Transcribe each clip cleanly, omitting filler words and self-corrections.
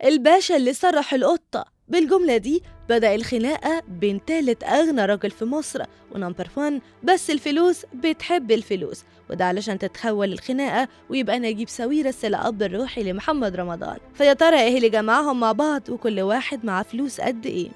الباشا اللي سرح القطة. بالجملة دي بدأ الخناقة بين تالت أغنى راجل في مصر و number 1، بس الفلوس بتحب الفلوس، وده علشان تتحول الخناقة ويبقى نجيب ساويرس الأب الروحي لمحمد رمضان. فيا ترى إيه اللي جمعهم مع بعض وكل واحد معاه فلوس قد إيه؟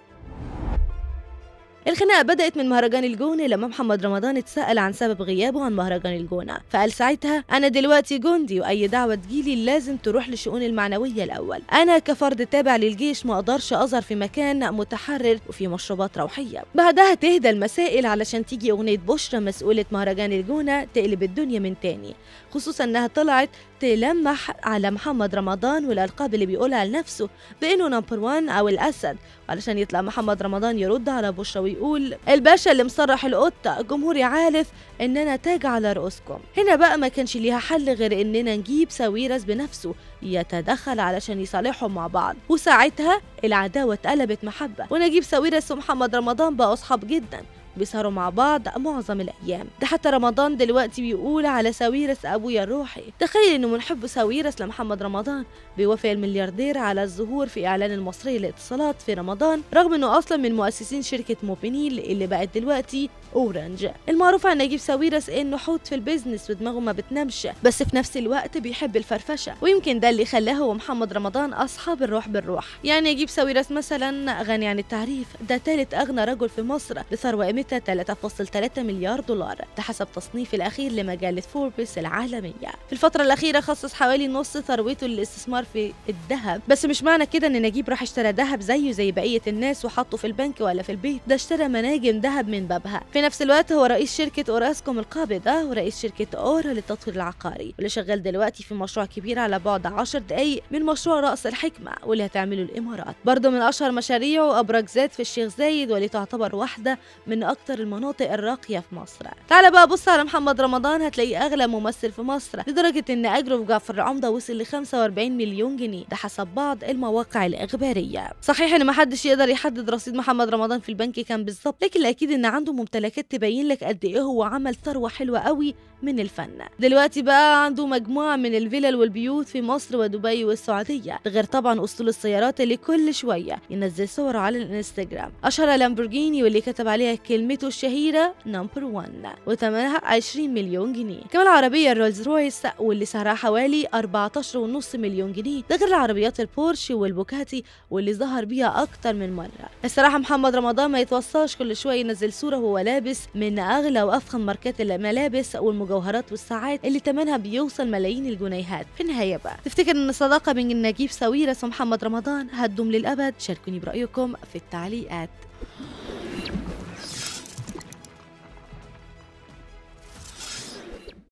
الخناقة بدأت من مهرجان الجونة لما محمد رمضان اتسأل عن سبب غيابه عن مهرجان الجونة، فقال ساعتها: أنا دلوقتي جندي وأي دعوة تجيلي لازم تروح للشؤون المعنوية الأول، أنا كفرد تابع للجيش ما أقدرش أظهر في مكان متحرر وفي مشروبات روحية. بعدها تهدى المسائل علشان تيجي أغنية بشرى مسؤولة مهرجان الجونة تقلب الدنيا من تاني، خصوصا إنها طلعت تلمح على محمد رمضان والألقاب اللي بيقولها لنفسه بإنه number 1 أو الأسد، وعلشان يطلع محمد رمضان يرد على بشرى ويقول: الباشا اللي مسرح القطة، جمهوري عارف إن أنا تاج على رؤوسكم. هنا بقى ما كانش ليها حل غير إننا نجيب ساويرس بنفسه يتدخل علشان يصالحهم مع بعض، وساعتها العداوة اتقلبت محبة، ونجيب ساويرس ومحمد رمضان بقوا أصحاب جدا، بيسهروا مع بعض معظم الأيام. ده حتى رمضان دلوقتي بيقول على ساويرس أبويا الروحي. تخيل إنه من حب ساويرس لمحمد رمضان بيوافق الملياردير على الظهور في إعلان المصرية للاتصالات في رمضان، رغم إنه أصلا من مؤسسين شركة موبينيل اللي بقت دلوقتي أورنج. المعروف عن نجيب ساويرس إنه حوت في ال business ودماغه ما بتنامش، بس في نفس الوقت بيحب الفرفشة، ويمكن ده اللي خلاه ومحمد رمضان أصحاب الروح بالروح. يعني نجيب ساويرس مثلا غني عن التعريف، ده ثالث أغنى رجل في مصر بثروة قيمتها 3.3 مليار دولار، ده حسب تصنيف الأخير لمجلة فوربس العالمية. في الفترة الأخيرة خصص حوالي نص ثروته للاستثمار في الذهب، بس مش معنى كده إن نجيب راح اشترى ذهب زيه زي بقية الناس وحطه في البنك ولا في البيت، ده اشترى مناجم ذهب من بابها. في نفس الوقت هو رئيس شركة أوراسكوم القابضة ورئيس شركة أورا للتطوير العقاري، واللي شغال دلوقتي في مشروع كبير على بعد 10 دقايق من مشروع رأس الحكمة واللي هتعمله الإمارات. برضه من أشهر مشاريعه أبراج زاد في الشيخ زايد، واللي تعتبر واحدة من أكتر المناطق الراقية في مصر. تعال بقى بص على محمد رمضان، هتلاقيه أغلى ممثل في مصر، لدرجة إن أجره في جعفر العمدة وصل ل 45 مليون جنيه، ده حسب بعض المواقع الإخبارية. صحيح إن محدش يقدر يحدد رصيد محمد رمضان في البنك كان بالظبط، لكن الأكيد إن عنده ممتلكات تبين لك قد إيه هو عمل ثروة حلوة قوي من الفن. دلوقتي بقى عنده مجموعة من الفلل والبيوت في مصر ودبي والسعودية، غير طبعا أسطول السيارات اللي كل شوية ينزل صوره على الانستجرام. أشهر لامبورجيني واللي كتب عليها كلمته الشهيرة number 1 وثمنها 20 مليون جنيه. كمان العربية الرولز رويس واللي سعرها حوالي 14.5 مليون جنيه، ده غير العربيات البورش والبوكاتي واللي ظهر بيها أكتر من مرة. الصراحة محمد رمضان ما يتوصاش، كل شوية ينزل صورة وهو لابس من أغلى وأفخم ماركات الملابس والمجوهرات والساعات اللي ثمنها بيوصل ملايين الجنيهات. في النهاية بقى تفتكر إن الصداقة بين نجيب ساويرس ومحمد رمضان هتدوم للأبد؟ شاركوني برأيكم في التعليقات.